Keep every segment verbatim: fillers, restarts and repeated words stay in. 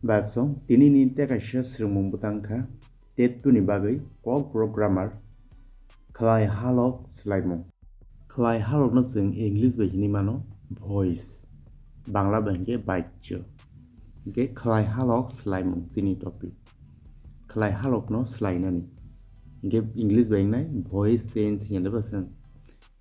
Baksong, tini ni tei kaisa swrwngmung bwtang kha, tet two ni bagwi Kokborok grammar, khlai halok swlaimung. Khlai halokno chwng English bai hinwi mano voice, Bangla bai hinkhe bachyo. Hinkhe khlai halok swlaimung chini topic. Khlai halokno swlainani. Hinkhe English bai wngnai voice change hinwi ba chwng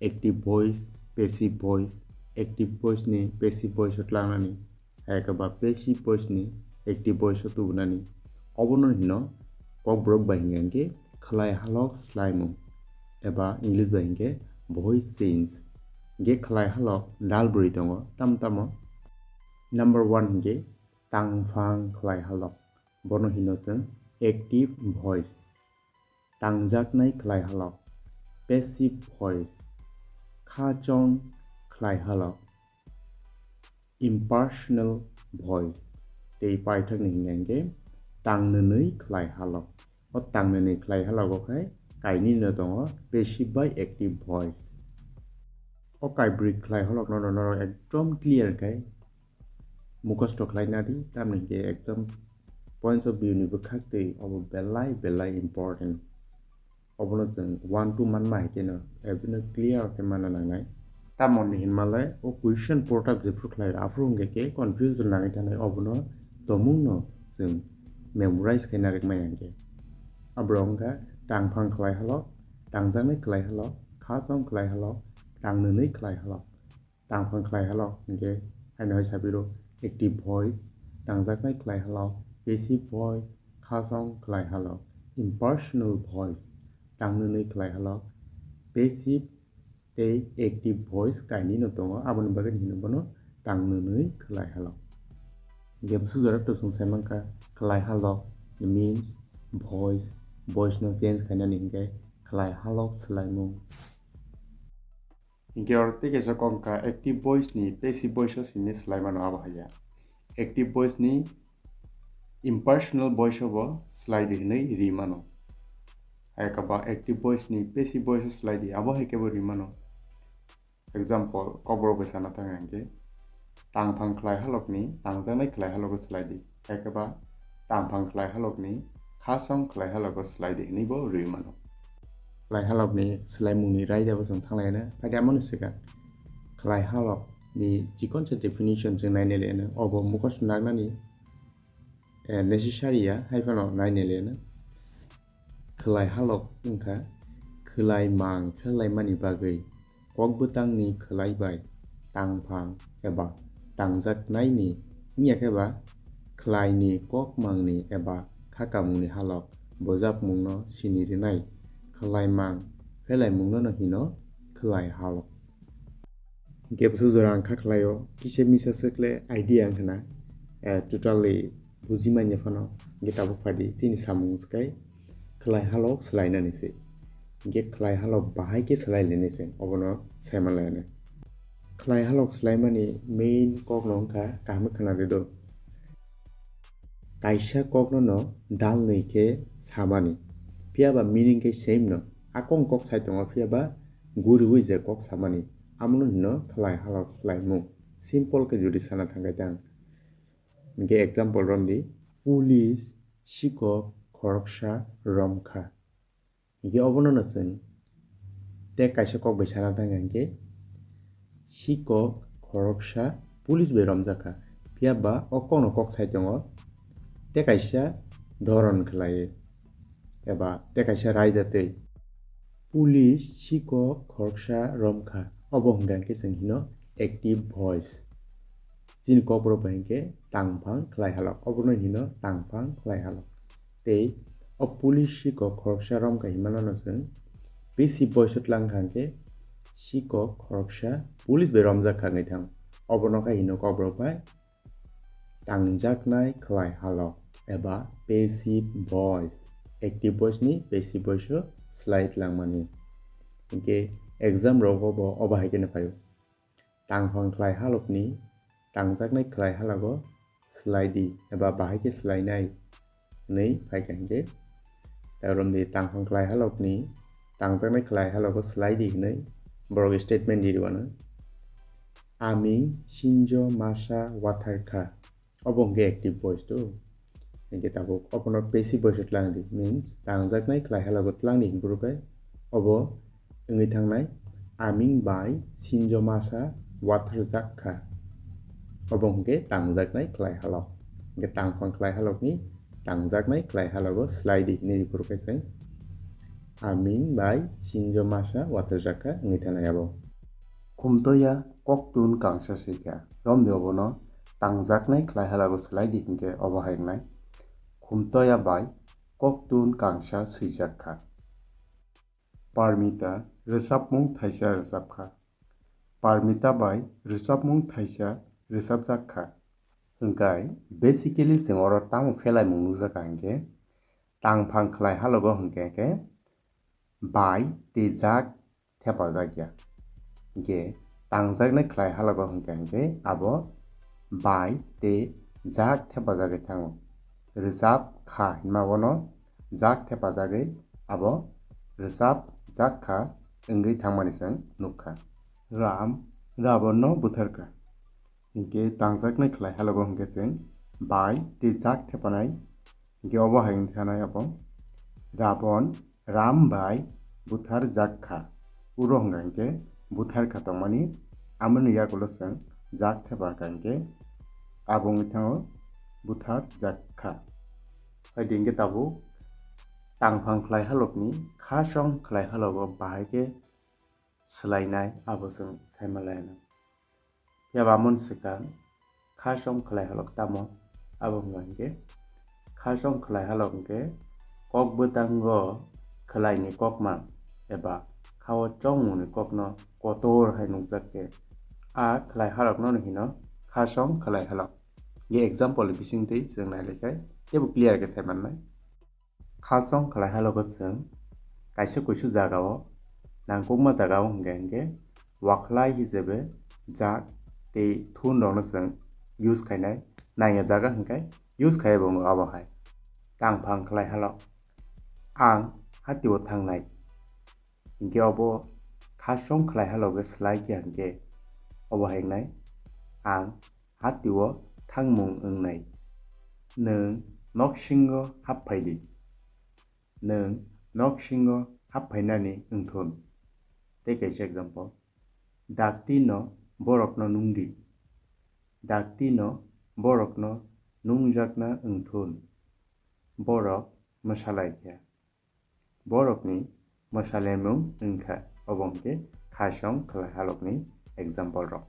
active voice, passive voice, active voice ni passive voice o tlangnani. Hai khe ba passive voice ni active voice o tubunani. Obono hino Kokborok bai hinkhe khlai halok swlaimung eba English bai hinkhe voice change. Hinkhe khlai halok dal bwrwi tongo, tamo tamo. Number one hinkhe tangphang khlai halok. Bono hino chwng active voice. Tangjaknai khlai halok, passive voice. Khachong khlai halok, impersonal voice. Tei paithakni hinkhe tangnwnwi khlai halok. O tangnwnwi khlai halogo khai kainwino tongo passive bai active voice. O kaibrwi khlai halokno norok ekdom clear khai mukhosto khlai nadi, tamni hinkhe exam points of view ni bwkhak twi obo belai belai important. Obono chwng one two manma hai kheno, abono clear khe manna nangnai. Tamoni hinmalai o question portal jephru khlai, aphuru hinkhe khe confusion nangwi thanai, obono tomungno chwng memorize khai narwk maya hinkhe. Aborok wngkha tangphang khlai halok, tangjaknai khlai halok, khachong khlai halok, tangnwnwi khlai halok. Tangphang khlai halok hinkhe haino hai sapiro active voice, tangjaknai khlai halok, passive voice, khachong khlai halok, impersonal voice, tangnwnwi khlai halok, passive tei active voice kainwino tongo, aboni bagwi hino bono tangnwnwi khlai halok. Hinkhe bwswk jora to chwng sai mankha khlai halok means voice, voice no change khainani hinkhe khlai halok swlaimung. Hinkhe oro tei kaisa kok wngkha active voice ni passive voice o simi swlai mano abo haiya. Active voice ni impersonal voice o bo swlai di hinwi ri mano. Hai khe ba active voice ni passive voice o swlai di abo hai khe bo ri mano. Example, Kokborok bai sana thang hinkhe, tangphang khlai halok ni tangjaknai khlai halok o swlai di. Hai khe ba tangphang khlai halok ni khachong khlai halok o swlai di hinwi bo ri mano. Khlai halok ni swlaimung ni raida bo chwng thanglaina. Phai khe amoni swkang khlai halok ni chikon se definition chwng nainai le no. Obo mukhosto naknani, eh, necessary ya, hai phano nainai le no. Khlai halok wngkha khlai mang pherlaimani bagwi kokbwtangni khlai bai tangphang eba tangjaknaini wngya khe ba khlaini kokmangni eba khakamungni halok bwjapmungno sini rwnai khlai mang pherlaimungno hino khlai halok. Hinkhe bwswk jora ang kha khlaio, kisa misa swk le idea wngkha na, eh, totally buji manya phano. Hinkhe tabuk phadi chini samung swkai khlai halok swlainani se. Hinkhe khlai halok bahai khe swlai lainai se, obono sai manlai anw. Khlai halok swlaimani main kokno wngkha kaham khe khna rwdi do. Kaisa kokno no dalnwi khe samani, phiya ba meaning khe same no. A kokno kok sai tongo, phiya ba guriui je kok samani, amono hino khlai halok swlaimung. Simple khe jodi sana thangkhe tang. Hinkhe example romdi, police sikok khoroksa romkha. Hinkhe obono no chwng tei kaisa kok bai sana thangkha hinkhe, sikok khoroksa police bai romjakha. Phiya ba o kokno kok sai tongo, tei kaisa dhoron khlaiwi eba tei kaisa raida twi. Police sikok khoroksa romkha. Obo hwnkha khe chwng hino active voice. Chini kokborok bai hinkhe tangphang khlai halok. Obono hino tangphang khlai halok. Tei o police sikok khoroksa romkha hinmano no chwng passive voice o tlang kha hinkhe sikok khoroksa police bai romjak kha wngwi thang. Obono khe hino kokborok bai tangjaknai khlai halok eba passive voice, active voice ni passive voice o swlai tlangmani. Hinkhe exam rogo bo obo hai kheno phaio. Tangphang khlai halokni tangjaknai khlai halogo swlai di eba bahai khe swlainai hwnwi phai kha hinkhe. Tei romdi tangphang khlai halokni tangjaknai khlai halogo swlai di hwnwi borok statement di rwano. Aming sinjo masa wathar kha. Obo hwnkhe active voice to. Hinkhe tabuk obono passive voice o tlang di, means tangjaknai khlai halogo tlang di hinphuru khe obo wngwi thangnai, aming bai sinjo masa watharjak kha. Obo hinkhe tangjaknai khlai halok. Hinkhe tangphang khlai halokni tangjaknai khlai halogo slai di hinwi phuru khe chwng aming bai sinjo masa watharjak kha wngwi thangnai abo. Khumtoya koktun kangsa swi kha. Romdi obono tangjaknai khlai halogo slai di hinkhe obo hai wngnai, khumtoya bai koktun kangsa swijak kha. Parmita rwchapmung thaisa rwchap kha. Parmita bai rwchapmung thaisa rwchapjak kha. Hinkhe basically chwng oro tamo phelaimung nukjakha hinkhe, tangphang khlai halogo hinkhe khe bai tei jak thepajak ya. Hinkhe tangjaknai khlai halogo hinkhe hinkhe abo bai tei jak thepajagwi thango. Rwchap kha hinma bono jak thepajagwi abo rwchapjak kha wngwi thangmani chwng nukha. Ram Rabanno butharkha. Hinkhe tangjaknai khlai halogo hinkhe chwng bai tei jak thepanai. Hinkhe obo hai wngkha nai abo Rabon Ram bai butharjak kha. Uro hwnka hinkhe butharkha tongmani, amoni yagulo chwng jak thepa hwnka hinkhe abo wngwi thango butharjakha. Phaidi hinkhe tabuk tangphang khlai halokni khasong khlai halogo bahai khe swlainai abo chwng saimanlainai. Phiya ba amoni swkang khasong khlai halok tamo? Abo hwnba hinkhe khasong khlai halok hinkhe kok bwtango khwlaini kokma eba khao chongmungni kokno kotor hai nukjak khe a khlai halokno hino khasong khlai halok. Hinkhe example bisingtwi chwng nailaikhe teibo clear khe sai mannai. Khasong khlai halogo chwng kaisa kuisu jagao, nangkukma jagao hwnkhe hwnkhe wakhlai hisabe jak tei thun rokno chwng use khainai, nangya jaga hwnkhe use khaiya bo wngo abo hai. Tangphang khlai halok, ang hatio thangnai, hinkhe obo khasong khlai halogo slai khe hwnkhe obo hai wngnai, ang hatio thangmung wngnai. Nwng noksingo hap phai di. Nwng noksingo hap phainani wngthun. Tei kaisa example, dakti no borokno nung di. Dakti no borokno nungjakna wngthun. Borok mwsalai kha. Borokni mwsalaimung wngkha, obo hwnkhe khasong khlai halokni example rok.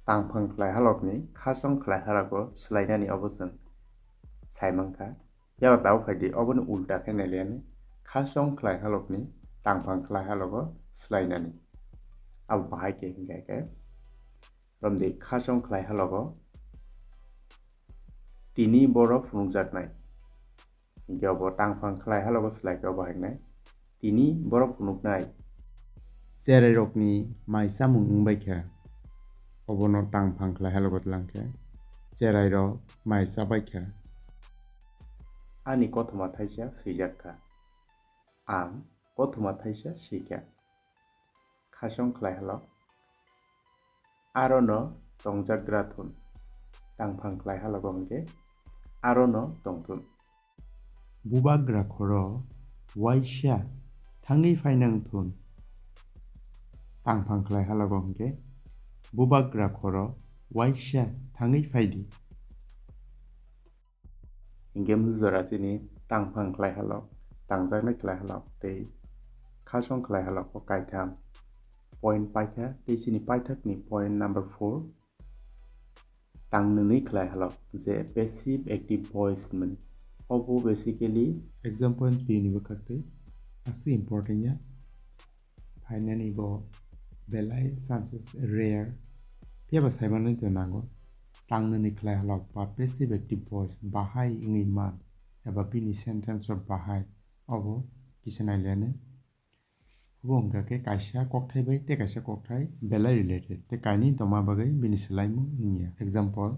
Tangphang khlai halokni khasong khlai halogo swlainani obo chwng sai mankha. Phiya ba tabuk phaidi oboni ulta khe nailaiani, khasong khlai halokni tangphang khlai halogo swlainani. Abo bahai khe hwnkhe khe romdi khasong khlai halogo tini borok phunukjaknai. Hinkhe obo tangphang khlai halogo swlai khe obo hai wngnai, tini borok phunuknai. Cherairokni mai chamung wngbai kha. Obono tangphang khlai halogo tlang khe cherairok mai chabai kha. Ani kothoma thaisa swijak kha. Ang kothoma thaisa swi kha. Khasong khlai halok, arono tongjagra thun. Tangphang khlai halogo hwnkhe arono tongthun. Bubagra khoro waisa thangwi phainang thun. Tangphang khlai halogo hwnkhe bubagra khoro waisa thangwi phaidi. Hinkhe mujora chini tangphang khlai halok, tangjaknai khlai halok tei khasong khlai halok o kaitham point paikha, tei chini paithakni point number four, tang nwnwi khlai halok, je passive active voice hwnmani. Obo basically exam points bini bwkhaktwi aswk important ya. Phainani bo belai chances rare. Phiya ba saimanwi tong nango. Tang nwnwi khlai halok ba passive active voice bahai wngwi man eba bini sentence rok bahai, obo kisa nailaianw. Obo wngkha khe kaisa kokthai bai tei kaisa kokthai belai related tei kainwi tongma bagwi bini swlaimung wngya. Example,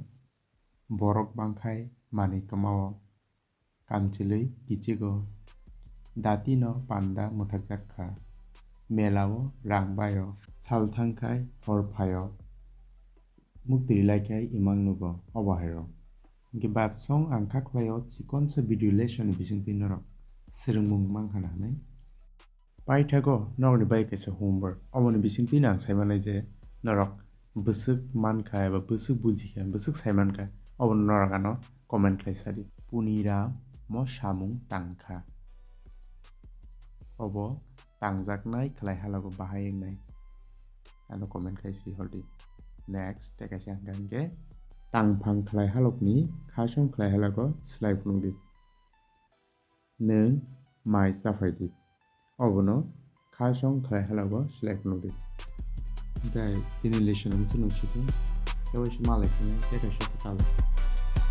borok bangkhai manwi kwmao. Kamchwlwi kichigo datino panda mwthakjak kha. Melao rang baio, sal thangkhai hor phaio. Muktwi laikhai imang nugo, obo hairo. Hwnkhe babsong ang kha khlaio chikonsa video lesson ni bisingtwi norok swrwngmung mankha na hinwi. Paithago norokni bai kaisa homework, oboni bisingtwi no ang saimanai je norok bwswk mankha eba bwswk bujikha, bwswk saimankha, obono norok ano comment khlai sadi. Puniram o samung tangkha. Obo tangjaknai khlai halogo bahai wngnai. Ano comment khai si hordi. Next, tei kaisa hwnkha hwnkhe tangphang khlai halokni khasong khlai halogo slai phunukdi. Nwng mai chaphai di. Obono khasong khlai halogo slai phunukdi. Hwnkhe tini lesson ang se nung sidi. Tei waisa malai phunai tei kaisa kwtal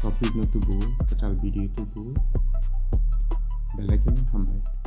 topic no tubu, kwtal video tubu. Belai kheno hambai.